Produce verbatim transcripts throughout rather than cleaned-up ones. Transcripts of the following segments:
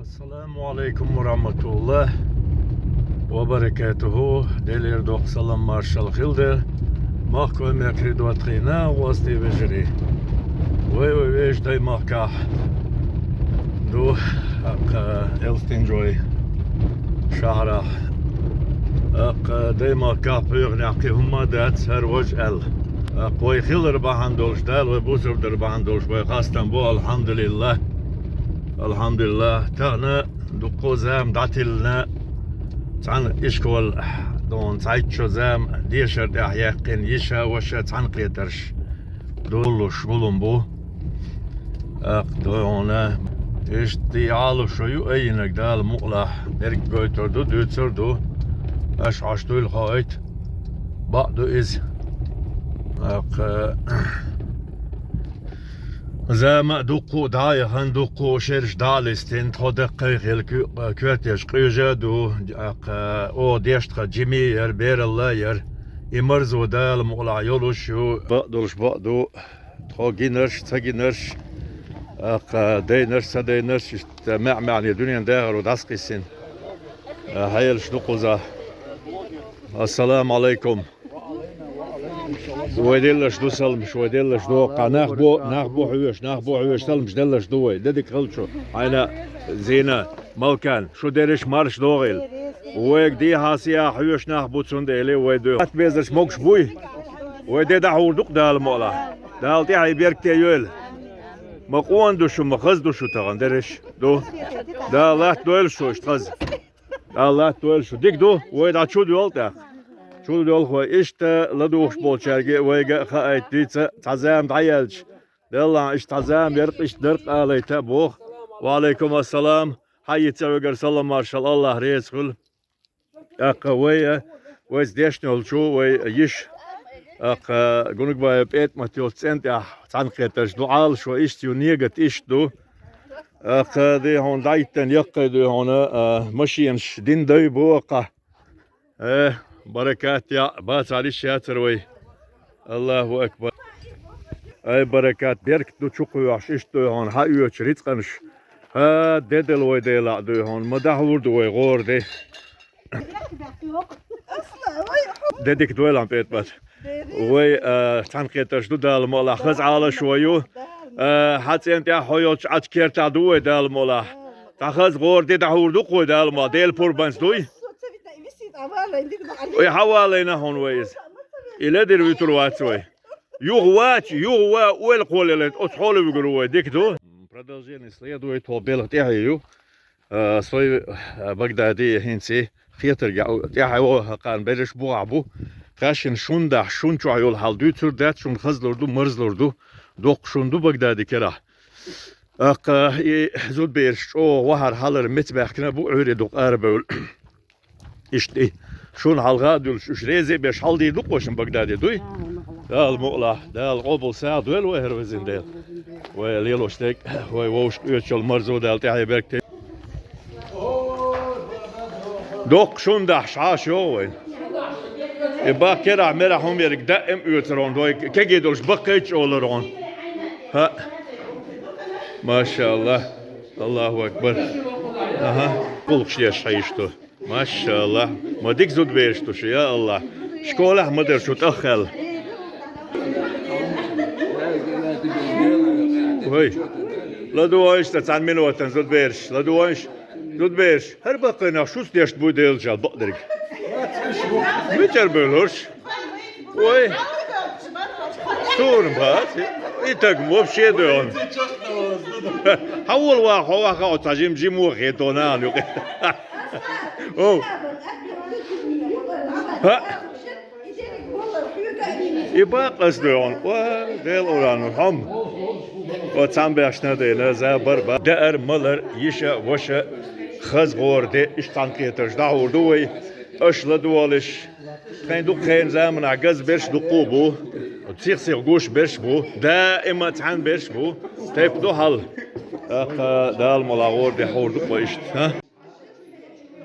Ассаламу Ӏалайкум ва рахьматуллахӀи ва баракатухӀу. Делера доккха салам-маршалла хилда. Махкой мекри дотхийна гӀоз тӀе вежарий. Вай, вай вежа дай махкахь ду, аккха Элстинджой шахьарахь. Аккха дай махкахь пхьоьханехь кхин хӀумма а дац, хӀара важа аьлла. Аккха вай хилар бахьана долуш, Дала вай бусург дар бахьана долуш, вай хастам бу, алхьамдулиллахӀ. АлхьамдулиллахӀ, тахана дуккха зама дӀатиллина, цхьана ишкол, дон цхьайтта шо зама дешар тӀехь яьккхина, йиша, ваша цхьаьнакхетарш долуш гулам бу. ТӀаккха дой хьуна, иштта и Ӏалашо ю айинарг, Дала мукъалахь, берг гойтур ду, дуьйцур ду, аша хьош дуйла хоуьйту, бакъ ду иза. ТӀаккха Зама а дуккха а дӀа а яхана, дуккха а шераш дӀа а листина, тхо даккхий хила ку-, коьртеш къуьйжа а ду, тӀаккха оха деш тхан жима а яра, бералла а яра. И марзо Дала мукъалахь йолуш ю, бакъ долуш бакъ ду, тхо гинарш, ца гинарш, тӀаккха дайнарш, ца дайнарш, иштта маьӀ-маьӀне дуьненан дахаро дӀасакхиссина. Хьелаш ду кхузахь. Ассаламу Ӏалайкум. Вай деллаш ду саламаш, вай деллаш ду. Кху нах бу, нах бу хьоьжуш, нах бу хьоьжуш, саламаш деллаш ду вай. Де дика хила шу. Хьайна зийна, Малкан, шу дерриш марш догӀийла. Вайга дехьа-сехьа хьоьжуш нах бу, цундела вай ду. Хатта безарш могуш буй? Вай де дӀахьур ду-кх Дала мукъалахь. Дала тӀаьхье беркате йойла. Ма къона ду шу, ма хаза ду шу тахана, дерриш ду. Дала латтадойла шу иштта хаза. Дала латтадойла шу. Дика ду, вай дӀа чу доьлла тӀаккха. Чу доьлху вай. Иштта ладугӀуш болчаьрга а, вайга а хаийта дийца, цхьа зама дӀаяьлча, деллахь, иштта цхьа зама яра-кх, иштта дара-кх алийта а боху. Ва Ӏалайкум ассалам. Хьан йица вегара салам-маршалла, АллахӀ реза хуьлда. ТӀаккха вай, а, вайца дешна йолчу, вай йиша, тӀаккха Гунагбаева ПетӀамат йолчу цӀен тӀехь цхьаьнакхетарш ду, Ӏалашо иштта ю, негат иштта ду. ТӀаккха ди хьуна дӀахӀиттина яккхий ду хьуна, а, машенаш дина дай боху-кх. Э, баракат яӀ, бацахьара йиш яцара вай. АллахӀу акбар. Ай, баракат, беркат ду чукхоьхьуш, иштта ду хьуна хьан оьцуш рицкъанаш. ХӀа, де дела вай, Делахь, ду хьуна, ма дӀахьур ду вай гӀора де. Де дика дойла, ПетӀамат. Вай, а, цхьаьнакхетарш ду, Дала мукъалахь, хаза Ӏалашо ю. А, хьан цӀен тӀехь хьо йолчу Ӏачу кертахь ду вай, Дала мукъалахь. Цхьа хаза гӀора де дӀахьур ду-кх вай, Дала мукъалахь, Делан пурбанца дуй. Ой, хьан валийна хьуна вай иза? И ледара вуьтур вац вай. Юха вац, юха ва, ойла кхоллалийта, оцу хьоле вуьгур ву вай, дика ду. Продолжение следует, хьо белхан тӀаьхье ю. А, сой, а, Багдади хӀинца хетарг тӀаьхье ву, хӀокхарна берриш бухахь бу. Кхаьшна шун дахь, шун чохь йолу хьал дуьйцур дац, шуна хазлур ду, марзлур ду, доккха шун ду Багдади керахь. ТӀаккха и зудбераш чӀогӀа вахьар хьалар меца баьхкина бу, Ӏуьйре дукха арабевлла. Иштта и шуна хьалха а дуьллуш, уьш реза а беш, хьалдийр ду-кх вай шуна Багдади, дуй? Дала мукъалахь, Дала къобал сагӀа дойла вай, хӀара везина Дела. Вай лелош дерг, вай вовшашка оьцуш йолу марзо Дала тӀаьхье беркате. Доккха шун дахь, шаьш йогӀу вайна. И баккхерахь-мерахь хӀума ерг даим оьцур хьуна, вай кегий долуш баккхийчу олур хьуна. ХӀаъ. Машаллах. Аллаху акбар. Аха. Гулгаш деш хьийша ду. Машаллах. Ма дика зудбераш ду шу, я Аллах. Школехь ма дара шу тӀаххаьлла. Вай. ЛадугӀийша цхьана минотана зудбераш. ЛадугӀийша. Зудбераш. ХӀара баккхийнах шуьца дешна буй Делан чӀагӀ бакъдерг. Мичара бевлларш? Ой. Суна бац. И таг вообще доьгӀна. Хьан волу ваха, хьо ваха, оцу цхьа жим-жимо хетона ан юкъе. О. Ха. И бакъ ас доьгӀна. Ва, Дела урану, хьом. Ва цхьамбешна дайна, за бар ба. Даар, малар, йиша, ваша, хаза гӀора де, иштта цхьаьнакхетарш дӀахьур ду вай. Аша ладогӀалаш. Тхайн дукха хенан заманахь газа берш дуккха а бу. Сих-сиха гуш берш бу. Даима цхьаьна берш бу. Тайпа ду хьал. ТӀаккха Дала мукъалахь гӀора де хьур ду-кх вай иштта, хӀа?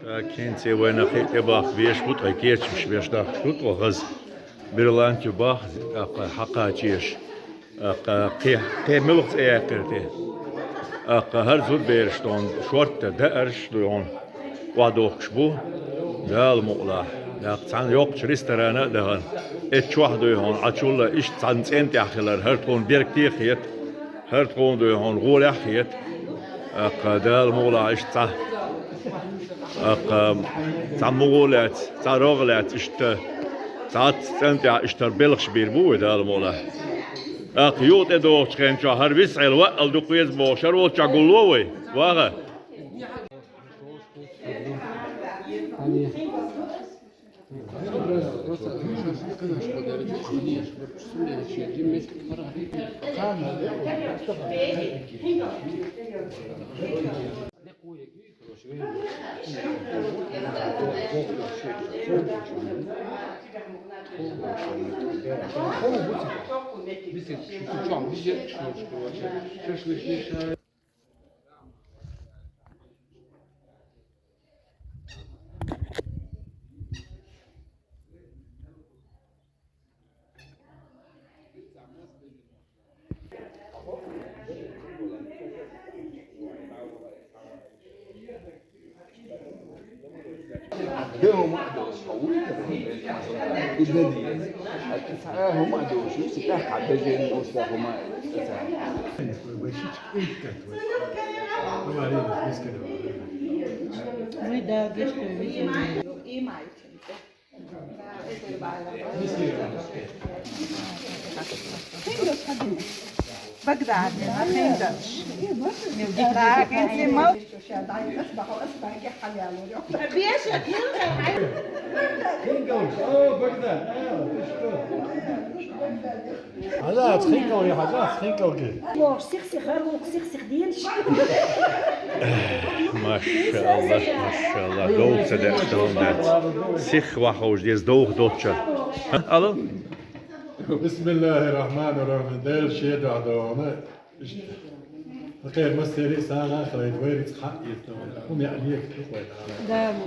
ТӀаккха хӀинца вайна кхин а тӀебахка беш бу, тхайн кечамаш беш дахкаш ду тхо хаза. Берланти бах, тӀаккха хьакхачийша. ТӀаккха кхе, кхе муьлха цӀе яьккхира те? ТӀаккха хӀара зудабераш тхона шортта даарш а дуй хьона охьадохкаш бу, Дала мукъалахь. ТӀаккха цхьана йоккхачу ресторана а дахана, эццахь чохь дуй хьона, Ӏачулла иштта цхьана цӀен тӀехь хилар, хӀара тхуна бергте а хета, хӀара тхуна дуй хьона гӀолехь а хета. ТӀаккха Дала мукъалахь иштта цхьа, тӀаккха цхьа мугӀо лаьцна, цхьа рогӀ лаьцна, иштта цхьацца цӀен тӀехь иштта хӀара белхаш бийр бу вай, Дала мукъалахь. ТӀаккха юха тӀедогӀучу хенчохь хӀара виса Ӏела ваъал дукха веза бохуш, хӀара волчохь гулло вай, ваха. Хьажа, цхьа хинкал я, хьажа, цхьа хинкал гир. Лош, сих-сих, хӀара вукху сих-сих дийна. Машалла, машалла. Довха ца деа, довха дац. Сих ваховш деза, довха доцча. Алло? Бисмиллахир-рахманир-рахим. Дела шеда дона. Иштта. Хьакхера массерий сагӀа а хилийта, вайрица хьаъ йита. ХӀума яа мега ду вай.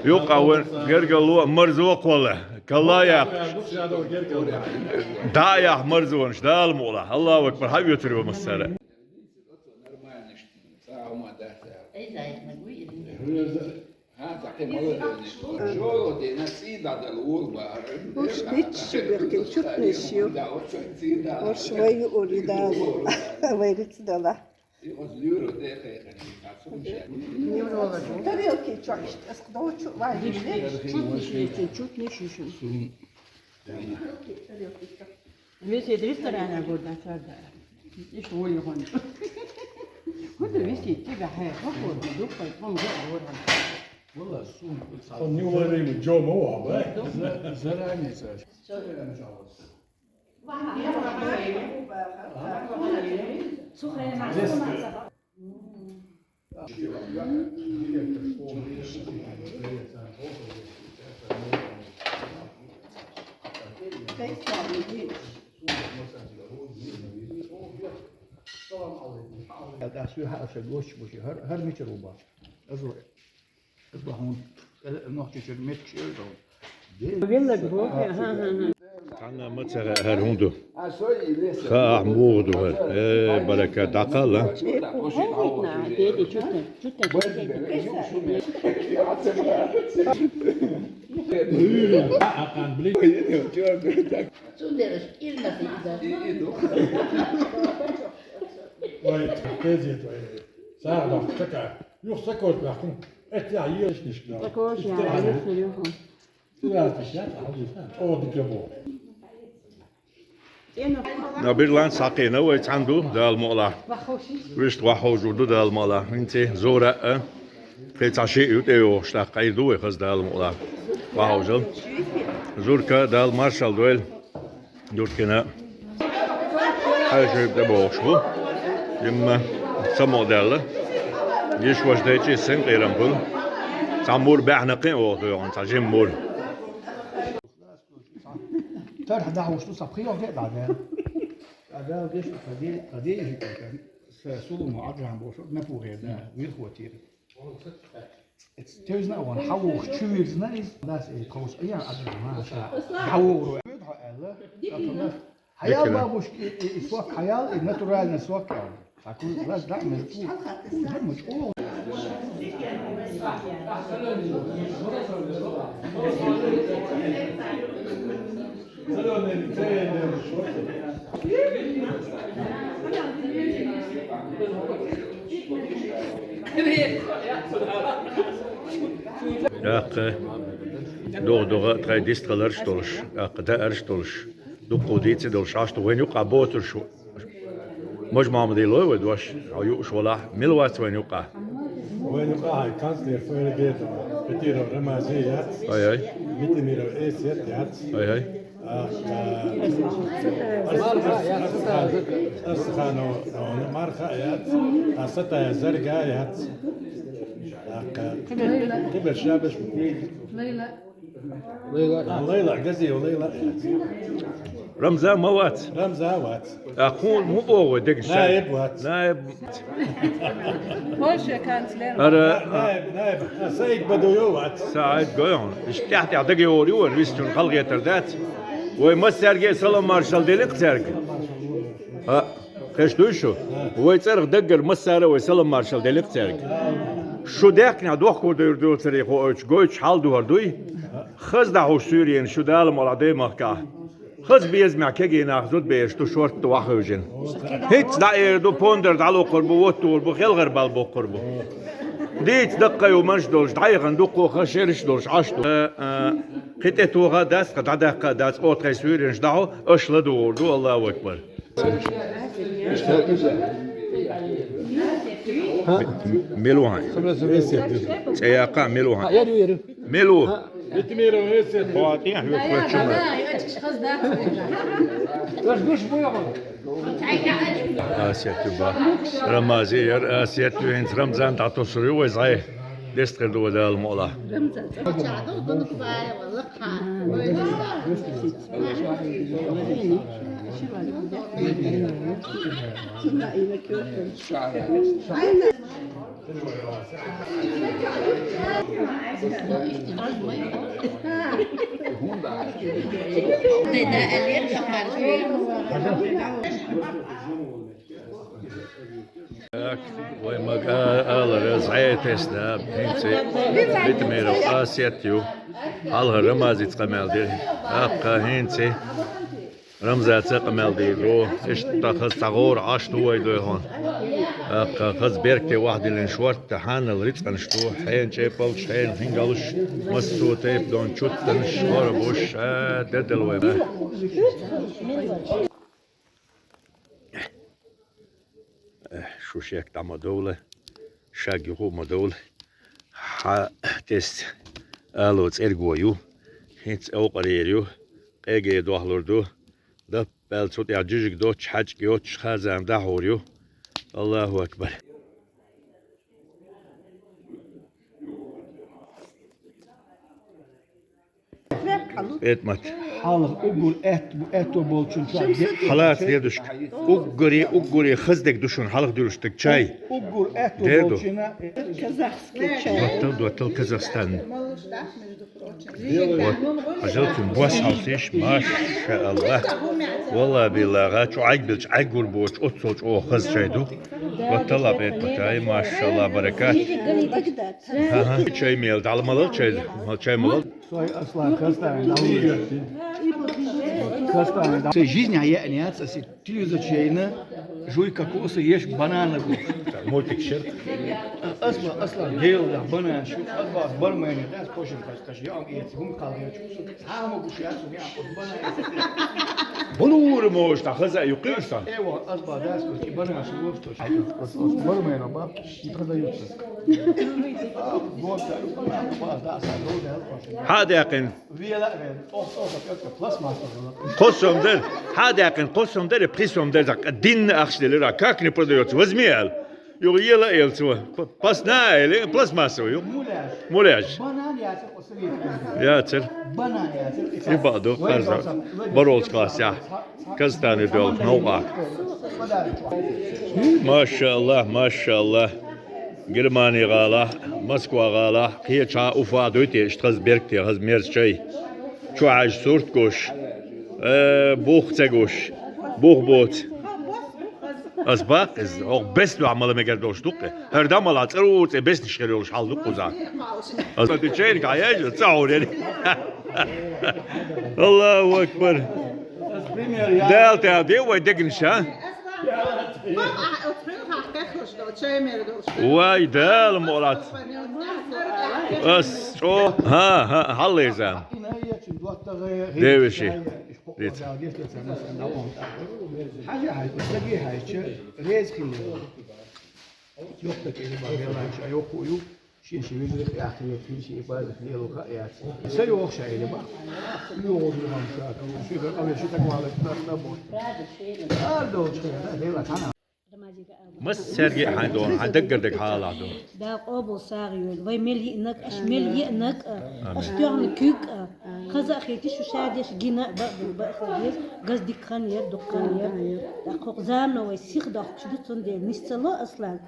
Юкъа вайн гергарло марзо кхолла. Калла яккхаш. ДӀа а яхьа марзонаш, Дала мукъалахь. Аллаху акбар, хьаоьцур ю массара. Уж дичча бехкин чутнеш ю. Уж вай юури Дала. Вайрица дала. Тарелки чохь иштта ас доцу вай. Чутнеш ю, чутнеш ю. Висит ресторана гурдан сарда. Иш вули гон. Худа висит тига хье, хакур, дуккай, пом гурдан. Валла, сум, хан не варим, джо ма ва, ба? Заранее, саш. ТӀаккха суьйхьа аша гоччу бучи, хӀар, хӀар мичара ву бац. Азо, азо хьуна, э, нохчийчуьра меттигаш эр ду. Виллаг бохе, ха, ха, ха. Цхьанна ма ца хаьа хӀара хӀун ду. Хаахь муха ду хӀара. Э, баракат, дӀакхалла. Э, хӀун витна, деди, чутта, чутта, чутта. Цундераш кӀирна хӀийда. Ой, кхезет вай. СагӀа дохку чака. Юха сакош баьккхина. Эццахь ешнаш баьхна. Сакош, я, ешнаш юха. Тирас диш яц, хьалжи, о, дика бо. На бирлан схьакхийна вай цхьаьна ду, Дала мукъалахь. Вуьшта ваххьовжур ду, Дала мукъалахь. ХӀинца зора а, кхин цхьа шиъ ю тӀейогӀуш, тӀаккха Ӏийр ду вай хаза, Дала мукъалахь. Ваххьовжал. Зурка, Дала маршалла дойла. Юрткина. Хьаьжа тӀе бохуш бу. Имма самукъа даьлла. Йиш ваша дайчи сен къерам хуьлу. Цхьа мур баьхна кхин а воху йогӀун, цхьа жима мур. Тарх дӀахьуш ду, сан пхи йолу де а дӀадала. ДӀадала деш, тха де, тха де, сан сулумо Ӏаграм боху, напугӀе да, вирхотира. Тевзна а ван, хьан вуху чу вирзина иза? Дас и кховса, я, Ӏаграм, ма, ша, дӀавогӀур ву. Хьо аьлла, хьаял бабушка, и, и, и сок хьаял, и натуральный сок аьлла. ТӀаккха догӀа-догӀа тхай дистхиларш долуш, тӀаккха даарш долуш, дуккха дийца долуш, Ӏаш ду вайн юкъахь боцурш. Можа-Мохьмаде лой вай дош, хьо юуш валахь, мила вац вайн юкъахь? Вайн юкъахь хьайн канцлер ФРГ-н Петиров Рамазе яц. Ай-ай. Митимиров Эсет яц. Ай-ай. А, а, Ас-, Ас-, Ас-, Асханов Марха яц. А, Сатая Зарга яц. А, Кибер Шабаш. Лайла. Лайла. А, Лайла, Газиева Лайла. Рамзан ма вац? Рамзан вац. А, хьуна хӀун боху вай дегаш? Наиб вац. Наиб. Польша канцлер. Ара, наиб, наиб. А, Саид Бадуев вац. Саид Гойон. Иштта тӀаьхь-тӀаьхьа дагайогӀур ю вайн, вистачунна халахетар дац. Вай массаьрга а салам-маршалла делира-кх цаьрга. А, хезаш дуй шу? Вай цӀарах даггара массара а вай салам-маршалла делира-кх цаьрга. Шу даьхкинехь дохкур дуьйр доцурий хууш, гойтуш хьал ду хӀара дуй. Хаза дӀахьуш суьйренаш ю Дала мукъалахь даймахкахь. Хаза безамехь кегий нах зудабераш ду шортта ваххевжина. ХӀинца дӀаэр ду, пондар дӀалокхур бу, воттор бу, хелхар бала боккхур бу. Дийца даккхий хӀуманаш долуш, дӀаяхана дуккха а хан шераш долуш Ӏаш ду. А, а, кхин тӀе тоха а дац, кхин дӀадаккха а дац, оха тхайн суьйренаш дӀахьо, аша ладугӀур ду, Аллаху акбар. М-, мила ву хьан? ЦӀе яккха, мила ву хьан? Мила ву? Асет ю бах. Рамазе яра, Асет ю, хӀинца Рамзан дӀатосур ю вай зӀе. Дестхир ду вай Дала мукъалахь. Так, вай мага алара зӀе тесна, хӀинца Битамиров Асет ю. Хьалха Рамазица къамел дира. ТӀаккха хӀинца Рамзаца къамел дийр ду. Иштта хаза цхьа гӀора Ӏаш ду вай дойхун. ТӀаккха хаза беркате вахдиллина шортта хьанал рицкъанаш ду. Хьенан чӀепалш, хьенан хингалш, массо а тайпа дон чуттанаш, хӀора буш, а, дедал вай. Шу шек дӀа ма довла, шаг юха а ма довла. Хьа тесна ало цӀерго ю, хӀинца эвкъарера ю, къеге дохлур ду, даппаьлла цу тӀехь жижиг доцуш, хьаьжкӀа йоцуш хазан дӀахьур ю. Аллаху акбар. ПетӀамат. Хьалха уггар аьтто, аьтто болчун чохь де-, хьалаца дедушка. Уггаре, уггаре хаза дерг ду шуна хьалха дуьллуш дерг чай. Уггар аьтто болчуна. Казахский чай. Доттал, доттал Казахстан. Вот. Хьажал цуьнан бос хьалсиш, машааллах. Валла билла, гӀа чу Ӏайг билча, Ӏайг гур боцуш, оццул чӀогӀа хаза чай ду. Доттал а ПетӀамат, ай, машааллах, баракат. Ага. Чай мел, дӀа ма лал чай, чай ма лал. Сой Аслан, кастайн, дӀа ма лал. Кастайн, дӀа. Цай жизнь а яа яц аса, телевизор чу яйна, жуй кокосы, еш бананы гу. Мультик шер. Аслан, Аслан, гел да банан шу, Аслан, бармайна, да, кошер, каш, каш, я, я, хум кал, я, чу, цхьа а ма гуш яц, я, оцу банан. Булур мо, шта хаза юкъе шта. Эва, Аслан, да, шу, и банан шу, шу, шу. Бармайна, ба. Хьа а даьккхина. Кхо сом дара. Хьа а даьккхина, кхо сом дара, пхи сом дара, даккха динна ахча делира. Как не продается? Возьми, аьлла. Юха ела а ела цо. Пасна а ела, пластмассовый юха. Муляж. Яцар. И бакъ ду, харжа. Баролчу классехь. Казахстане доьлху новкъа. Машааллах, машааллах. Германи гӀалахь, Москва гӀалахь, кхечахьа Уфа дуй те, иштта хаза беркате, хаза мерза чай. Чу хьаьжча сурт гуш, э, бух ца гуш, бух боцу. Ас бакъ иза, оха бес дуьхьа мала мегар долуш ду-кх. ХӀара дан мала цӀару цӀе беснаш хир йолуш хьал ду кхузахь. Ас ма ду чайниг хьаяьжа, ца хьур яри. Аллаху акбар. Дала тӀехь де вай дегнаш, а? Вай, Дала мукълахь. Ас чӀо, хӀа, хӀа, хьаллеза. Девеши. Дица. Хьажа хьайча, саги хьайча, реза хилла. Йоккха кӀира бан меланча йоккху ю, шен ши визрих яхкина, ши базих лело ха яц. Са йоху шайна бан. Йоху ю хам ша, ши га къаве ши так вала на на бо. Ар долчу хена, дела хана. Массаьрга а хьайн дона, хьайн даггара дага хьалахь ду. Да къобал сагӀа йойла. Вай мел йиънаг, аша мел йиънаг, аша тоьхна куьг, хаза а хеташ шу ша деш гина а, бакъ бакъ хир деза, газ дика хан яр, дукха хан яр. ТӀаккха хӀокху замано вай сиха дохкуш ду, цундела нис ца ло, Аслан.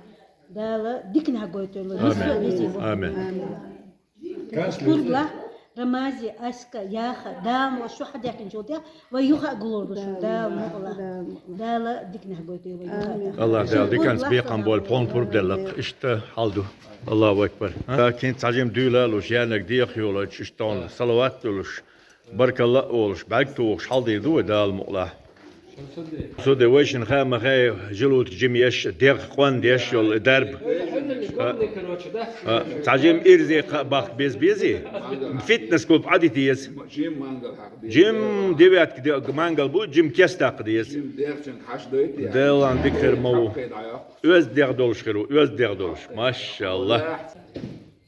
Дала диканехь гойтойла, нис а, нис а. Амин. Амин. Шуьргла, Рамази, Аска, Яха, Дала мо шу хьадаьккхинчул тӀехь, вай юха а гулур ду шу, Дала мукъалахь. Дала диканехь гойтойла вай юха а. Амин. Аллах Дала диканца бекхам болу, пхьон пурба деллакх. Иштта хьал ду. Аллаху акбар. ХӀа, кхин цхьа жима дуьйла а луш, янаг деха йолуш, иштта салават а долуш, баркалла а олуш, бӀаьрг тухуш хьал дийр ду вай Дала мукъалахь. Со де вайшин хаа ма хаа, жилутка жима еш, дегӀ къондеш йолу и дарба. А, а, цхьа жима ирзе кхаъ бахка беза безий? Фитнес-клуб Ӏадита еза. Жима девятка де-, мангал бу, жима кес даккха деза. Делан дика хир ма ву. Оьзда дегӀ долуш хир ву, оьзда дегӀ долуш. Машалла.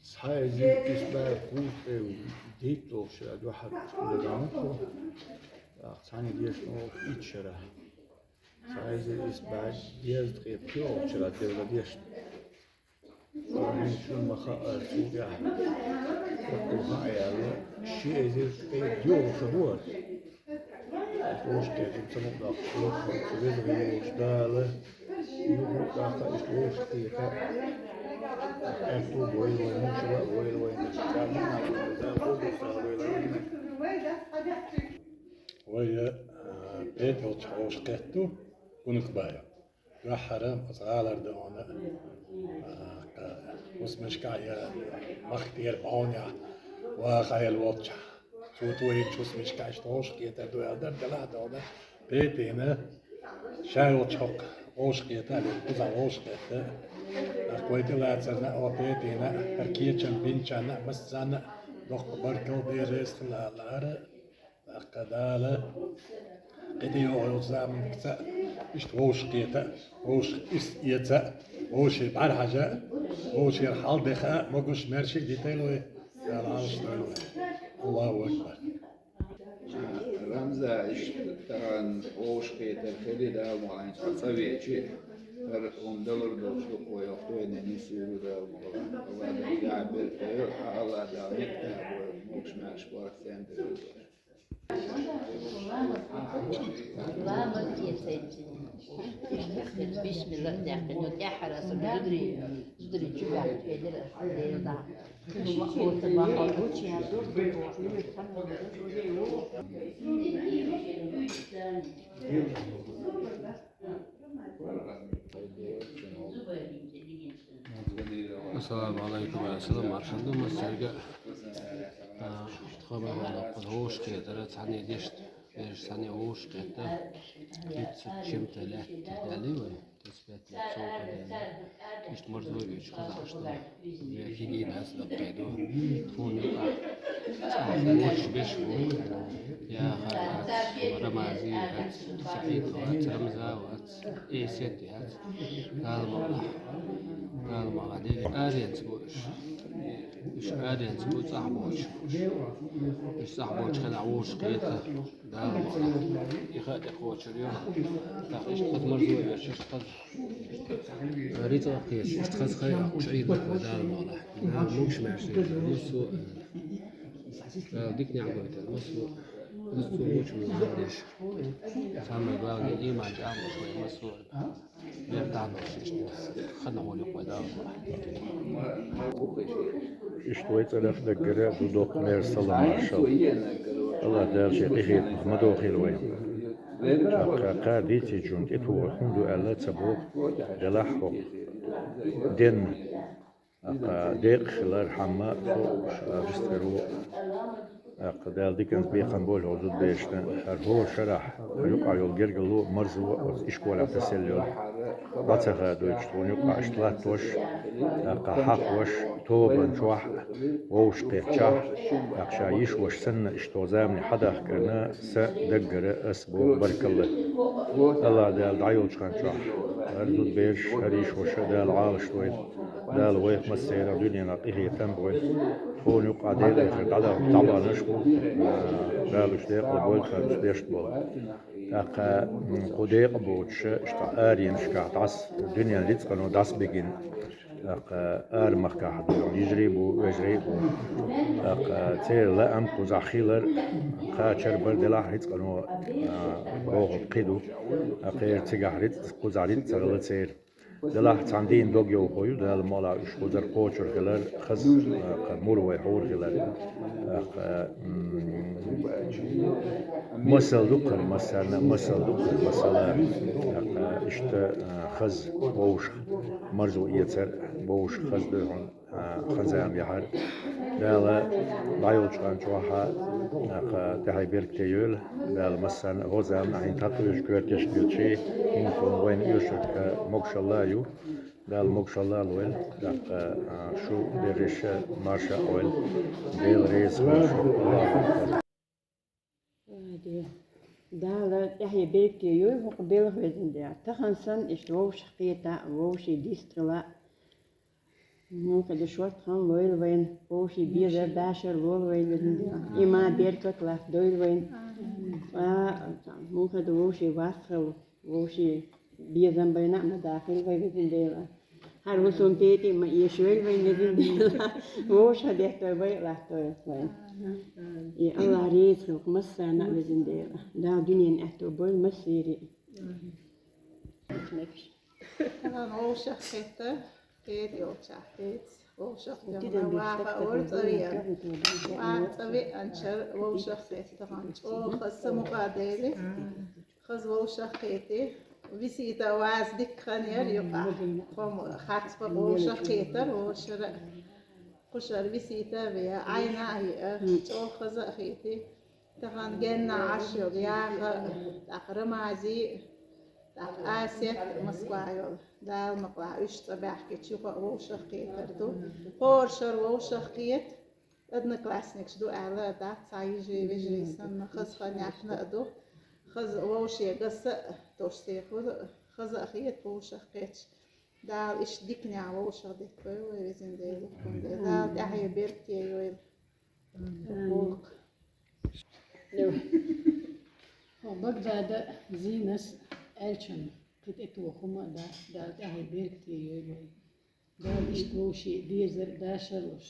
Цхьа эзар исс бӀе кхузткъе дийтта долуш шера дуьхьал хилла дан ву тхо. Цхьана дешна итт шера. Цхьа эзар исс бӀе дезткъе пхоьалгӀачу шера делла дешна. Шуна ма хаъара, цул тӀаьхьа хӀокхул хаа яьлла, ши эзар ткъе доьалгӀа ша бу аса. Вовшахкхетар ца мукъадоккхуш, веза гӀийла волчу Дала, юха а тӀаккха иштта вовшахкхета, аьтту бойла вайна, хӀума шу а бойла вайна, Дала мукъана вайна, Дала хӀокху сахьт вайла вайна. Вай, а, петалчу вовшахкхетта ду, Гунахбаев. Дуьххьара оцу гӀалара дона, а, хӀусамашкахь я махка тӀера бӀаьвнехь ваха хьаелла волчохь. Цо тойинчу хӀусамашкахь иштта вовшахкхетар ду аьлла дара, делахь а дона, Петина, ша йолчу хӀокху вовшахкхета, кхузахь вовшахкхетта. ТӀаккха вай тӀелацарна а, о Петина, хӀара кечам бинчарна а, массарна а доккха баркалла, Дела реза хила аьлла хӀара. ТӀаккха Дала кхидӀа йогӀучу заманца иштта вовшахкхета, вовшах ирс эца, вовшийн бӀаьрахьажа, вовшера хьал деха, могуш-маьрша дитайла вай, Дала Ӏалашдойла вай. Аллаху акбар. Рамза, иштта тахана вовшахкхетар хили Дала ма хьайна цкъа цӀа вечи, хӀара хӀума далур долуш ду-кх вай, хӀокху тойне нисвийр ву Дала ма хьайна. Аллах Дала тӀехь беркате йойла, Аллах Дала некъ тӀехь бойла, могуш-маьрша баркалла цӀена тӀе йойла. Бисмилла даьккхина, тӀаьххьара аса зударий, зударий чу баьхкина, Дела дӀа. Ассаламу Ӏалайкум, ассалам, маршалла ду массаьрга. А, тхо ма вала, кхуза вовшахкхетара, цхьаьна дешна, бераш цхьаьна вовшахкхетта, итт шимта лаьтта даьллий вай, тесбет лаьтта, совгӀат даьллий. Иштта марзо а оьцуш хазахь ду. Вай кегийна аса даккхий ду. Тхуна юкъахь цхьа а леш беш ву. Яхар вац, Рамази вац, СаӀид вац, Рамза вац, Эсет яц. Дала ма вала. Дала ма вала. Дели аренца бу уьш. Уьш аренца бу, цӀахь боцуш бу уьш. Уьш цӀахь боцучу хенахь вовшахкхета. Дала ма вала. И хаа тӀекхочур ю. ТӀаккха иштта хаза марзо а оьцуш, иштта хаза рицкъа а кхеташ, иштта хаза ха йоккхуш Ӏийр ду вай, Дала ма вала. Дала могуш-маьрша дойла массо а. Дала дика некъ гойтийла массо а. Массо а вочу ву деш. Самое главное, иман чӀагӀлуш вай массо а. Бертахь долуш иштта ханна гӀоле вай, Дала ма вала. Иштта вай цӀарах даггара ду доккха мер салам, машалла. Аллах Дала шен къинхетамах ма дохийла вай. ТӀаккха кхар дийцичун тӀетухур хӀун ду аьлла ца боху, делахь хӀокху денна. ТӀаккха декъа хилар хьамма, хӀара вистхир ву. ТӀаккха Дала диканца бекхам бойла хӀокху зудаберашна, хӀара хӀора шарахь, хӀара юкъахь йолу гергарло а, марзо а оцу ишколехь тасалла йолу. ДӀа ца хадойтуш тхуна юкъахь иштта латтош, тӀаккха хьахош, тобанна чохь а, вовшахкхетчахь, тӀаккха ша йиш ваша санна иштта хӀокху замане хьадахкарна, сан даггара ас боху баркалла. АллахӀ Дала дӀайолчу хан чохь хӀара зудабераш, хӀара йиш ваша Дала Ӏалашдойла. Дала вайх массеран дуьненахь къинхетам а бойла. Тхуна юкъахь декъа хир дӀадахка дӀабаханаш бу, а, Дала уьш декъала бойла, тхан уьш дешна болу. ТӀаккха, м, кху декъа боцуш, иштта аренашкахь дӀас-, дуьненан рицкъано дӀасабигина. ТӀаккха арамахкахь ду, йижарий а бу, вежарий а бу. ТӀаккха церан лаам кхузахь хилар, кхачар бар делахь рицкъано, а, бохург кхин ду. ТӀаккха цигахь рицкъ, кхузахь рицкъ ца хилла церан. Делахь цхьана дийнахь дог йовхо ю, Дала мукъ лахь, уьш кхузара кхочур хилар, хаза, а, кху мур вай хьур хилар. ТӀаккха, м, масал ду кхара массарна, масал ду кхара масала. ТӀаккха иштта, а, хаза вовшах, марзо эцар, вовшах хаза ду хьуна. А, хаза зама яхьара. Дала дӀайолчу хан чохь а, тӀаьхье беркате йойла. Дала массарна а хӀокху заманахь хӀинца хьакхуьйсучу коьртешка хилча, хӀинца вайна оьшург, а, могушалла а ю. Дала могушалла а лойла. ТӀаккха, а, шу берриш а марша а Ӏойла. Дела реза хуьлда шуна. Аллаху акбар. Дала тӀаьхье беркате йойла хӀокху белхан, везан Дела. Тахана санна иштта вовшах кхета а, вовшийн дистхила а. Муха ду шортта хан лойла вайна, вовшийн безар, дашар лойла вайна, везан Дела. Иман, беркат латта дойла вайна. А, муха ду вовшийн вастхила, вовшийн безам байна а ма дахийла вай, везан Дела. ХӀара хӀусам петӀий ма эшайойла вайн, везан Дела. Вовшах деттар вай а латтойла вайн. И Аллах реза хилла массарна а, везан Дела. Дала дуьненан аьтто бойла массеран а. Тахана вовшах кхетта, кхета йолчохь кхета. Вовшах кхетта, ваха ора цӀа веана. Ваха цӀа веанчара вовшах кхетта тахана. ЧӀогӀа хаза самукъа дели. Хаза вовшах кхетий. Висита ваза дика хан яра юкъахь. Кхо-м харц бакъ вовшах кхетара, вовшара. Кхушара висита а веа, Ӏайна а еа, чӀогӀа хаза а хетий. Тахана генна Ӏаш йолу Яха, тӀаккха Рамази, тӀаккха Асет, Москва йолу. Дала мукъ лахь, уьш цӀа баьхкича юха а вовшах кхетар ду. ХӀора шара вовшах кхета. Одноклассникаш ду аьлла а дац, цхьа йижарий, вежарий санна, хаза хан яьхна а ду. Хаза вовшега са а тосуш сехура, хаза а хета вовшах кхетча. Дала иштта диканехь вовшах деттойла вай, везан Дела, хӀокхун Дела. Дала тӀаьхье беркате йойла. Амин. Богу. Хьо Багдада Зинас аьллачун кхин тӀетоха хӀума а дац, Дала тӀаьхье беркате йойла вай. Дала иштта вовшийн дезар, дашар луш,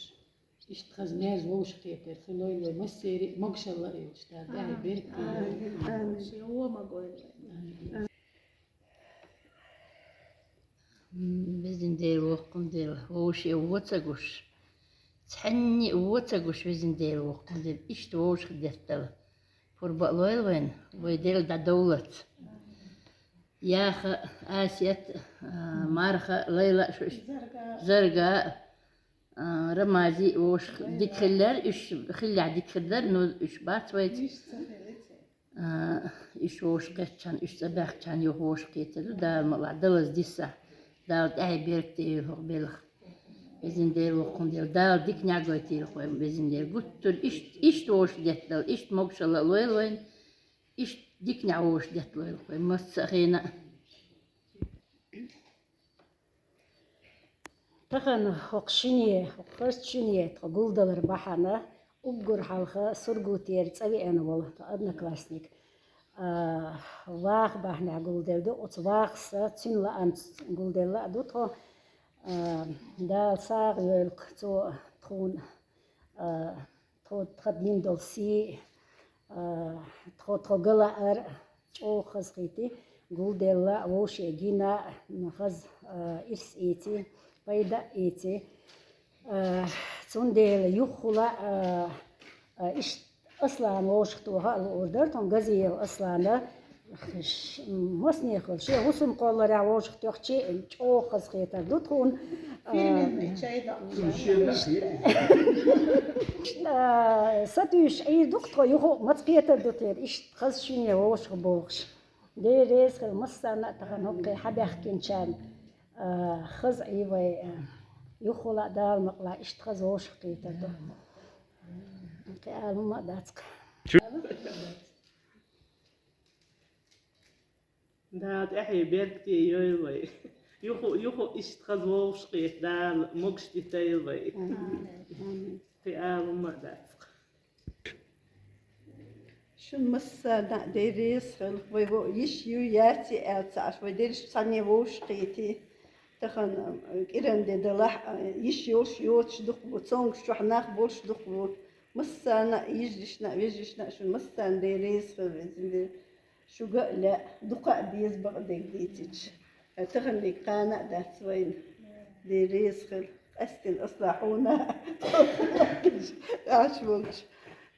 иштта хаза мерза вовшахкхетар хилойла вай массеран а, могушалла а йолуш, Дала тӀаьхье беркате йойла. Амин. Амин. Шен вон ма гойла вай. Амин. М, везан Дела, воккхун Дела, вовше вон ца гуш. Цхьанне а вон ца гуш, везан Дела, воккхун Дела, иштта вовшах деттала. Пурба а лойла вайна, вай Дела дӀадовллалц. Яха, Асет, а, Марха, Лайла, шу-, Зарга, а, Рамази, вовшах дика хиллера, уьш хиллехь дика хир дара, но уьш бац вайца. А, уьш вовшахкхетчахьана, уьш цӀа баьхкичахьана юха вовшахкхетар ду, Дала мукъ лахь, далаза диса. Дала тӀаьхье беркате йойла хӀокху белхан. Везан Дела, воккхун Дела, Дала дика нигат гойтийла вайн, везан Дела. Гуттар иштта, иштта вовшах деттала, иштта могушалла а лойла вайн, иштта диканехь вовшах детталойла вайн массо а хенахь а. Тахана хӀокху шине, хӀокху хазачу шине тхо гулдалар бахьана, уггар хьалха Сургутера цӀа веана волу тхан одноклассник, а, ваха бахьанехь гулделла ду. Оцу вахас цуьнан лаамца гулделла а ду тхо. А, Дала сагӀа йойла цо тхуна, а, тхо, тхан дина долу сий, а, тхо, тхо галаар чӀогӀа хазахийти, гулделла а, вовше гина а, хаза, а, ирс ийци, пайда а ийци. А, цундела юххула, а, а, иштта Аслан вовшахтоха а луур дара, тхуна Газиев Аслана, Ш-, массане хила, шен хӀусам кхолларехь вовшахтоьхча, чӀогӀа хазахетар ду тхуна. Фирменный чай дан. Иштта, сатуьйсуш Ӏийр ду-кх тхо, юха а маца кхетар ду тера, иштта хаза шинне вовшахбохуш. Дела реза хила массарна а, тахана хӀокхе хьабаьхкинчарна, а, хаза Ӏий вай, а, юххула а Дала мукъалахь иштта хаза вовшахкхетар ду. Кхин ала хӀума а дац-кх. Дала тӀаьхье беркате йойла вай. Юха, юха иштта хаза вовшахкхета Дала могуш дитайла вай. Амин. Амин. Кхин ала хӀума а дац-кх. Шун массарна а Дела реза хила, вай во йиш ю, яций аьлла ца Ӏаш, вай дерриш цхьанне вовшахкхетий. Тахана, а, кӀиран де далахь, а, йиш йолуш йоцуш дукха бу, цомгаш чохь нах болуш дукха бу. Массарна а, йижаршна а, вежаршна а шун массарна Дела реза хила, везан Дела. Шуьга а лаьа, дукха а деза бакъдерг дийцича. Таханлерг кхана а дац вайна. Дела реза хила. Къаьстина аслахь хьуна. Аш волчу.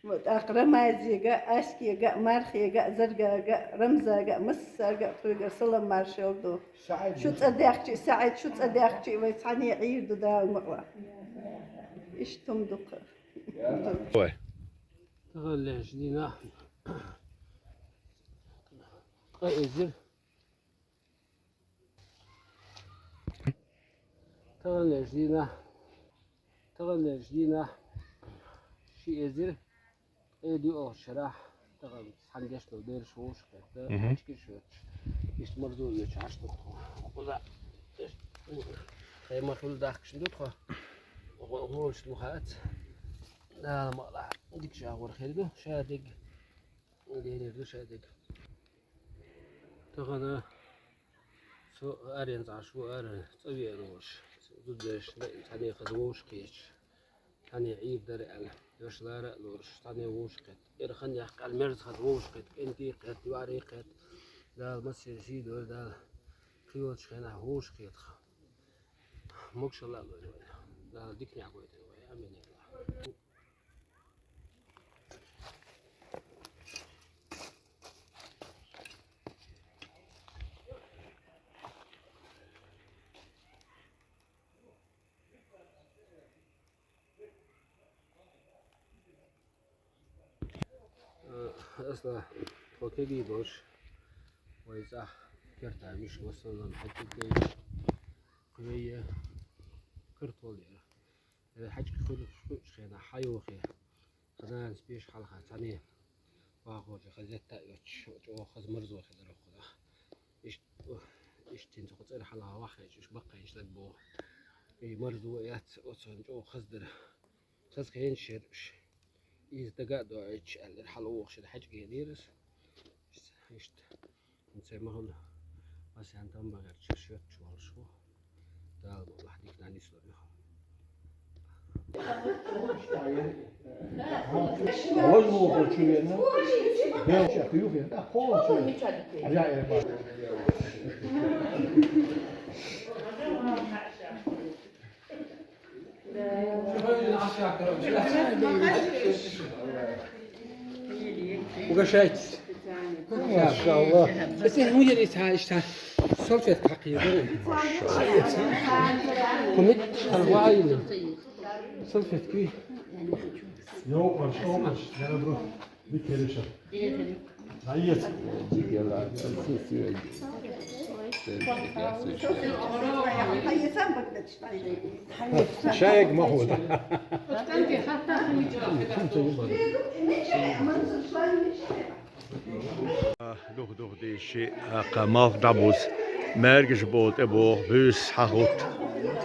ТӀаккха Рамазега а, Аскега а, Мархега а, Заргага а, Рамзага а, массарга а тхоьгара салам маршалла ду. Шу цӀа даьхчи, СаӀид, шу цӀа даьхчи, вай цхьанне Ӏийр ду Дала мукъалахь. Иштта хӀума ду-кх. Ой. Таханлерчу дийнахь ткъа эзар. Таханлерчу дийнахь, таханлерчу дийнахь ши эзар ткъе диъалгӀачу шарахь тахана цхьана дешнал бераш вовшахкхетта, Мгм. ХьаьжкӀира шоьтуш. Иштта марзо йоьдуш Ӏаш ду тхо. Кхуза тхайн ма-хуьллу дахкаш ду тхо. ГӀо-, гӀолашна ма хаьац. Дала мукъалахь дика чагӀор хир ду, ша дерг. Дерриг ду ша дерг. Тахана со аренца Ӏаш ву, ара цӀа веана волуш, зудабераш лаьа цхьанне хаза вовшахкхеташ, цхьанне Ӏийр дара аьлла, йош лара а лоруш, цхьанне вовшахкхетта. Эра хан яккха аьлла, мерза хаза вовшахкхетта, кӀентий кхетта, йоӀарий кхетта. Дала массеран сий дойла, Дала кхийолчу хенахь вовшахкхетахь. Могушалла а лойла вайна. Дала диканехь гойтийла вай. Амин, я АллахӀ. Э, асла тхо кегий долуш, вай цӀахь кертахь вуьш, в основном хьаьжкӀий, кхин вай картол яра. Э, хьаьжкӀий хуьлуш, хуьлучу хенахь хьайохе, тхан нанас беш хьалха цхьаьна вахочу хазетта а йоцуш, чӀогӀа хаза марзо хилар хӀокхунах. Иштта, иштта хӀинца хӀокху цӀера хьалха ваххийча, уьш баккхийча лаг боху. И марзо а яц, оцунна чӀогӀа хаза дара. Хаза хенаш яра уьш. Иза дага а доуьйтуш аьлла, хьала вохуш хьаьжкӀий дийра аса. Иштта, хӀинца ма-хуьллу, масех там багарчаш йоцуш волуш ву. Дала мукъалахь дика нислур ю. Возьму по чуверна. Белча, юхе, да, полон чуверна. А я, я, Угощайтесь. Машалла. Салфетка хьакхийда. Салфетки. Йо, машалла. Биттериша. Аец. Шайг ма хӀута. Дух-дух дийши, аккха малх дӀабуз. Маьргаш боху тӀе боху, буьйса хьахӀутту.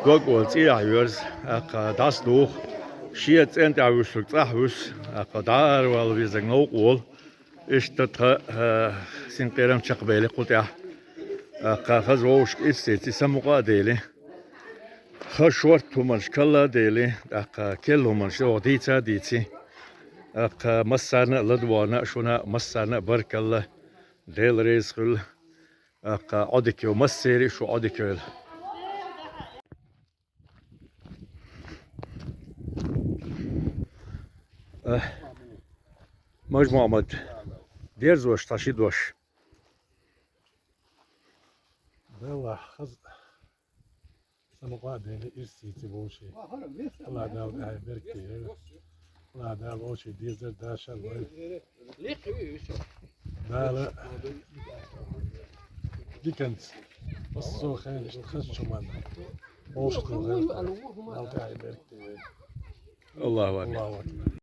Дог ола цӀехьа йоьрза, аккха дӀасадуху. Шен цӀен тӀехь вуьсург цӀахь вуьсу, аккха дӀа ара вала везарг новкъа волу. Иштта тхан, а, синкъерам чекхбели кху тӀехь. ТӀаккха хаза вовшашка ирс эци, самукъа а дели. Хан шорта хӀуманаш калла а дели, тӀаккха керла хӀуманаш оха дийца а дийци. ТӀаккха массарна а ладогӀарна а шуна, массарна а баркалла. Дела реза хуьлла. ТӀаккха Ӏодика йо, массеран а шу Ӏодика йойла. Э, Маж-Мохьмад, дерзош цхьа ши дош. Хаза самукъа а дели, ирс ийци вовший. АллахӀ Дала тӀехьа беркате йойла. АллахӀ Дала вовший дезар дашар вай. Дала диканца массо а хенаш хазачу ман вовшахтухар. Дала тӀехьа беркате йойла. АллахӀу акбар. АллахӀу акбар.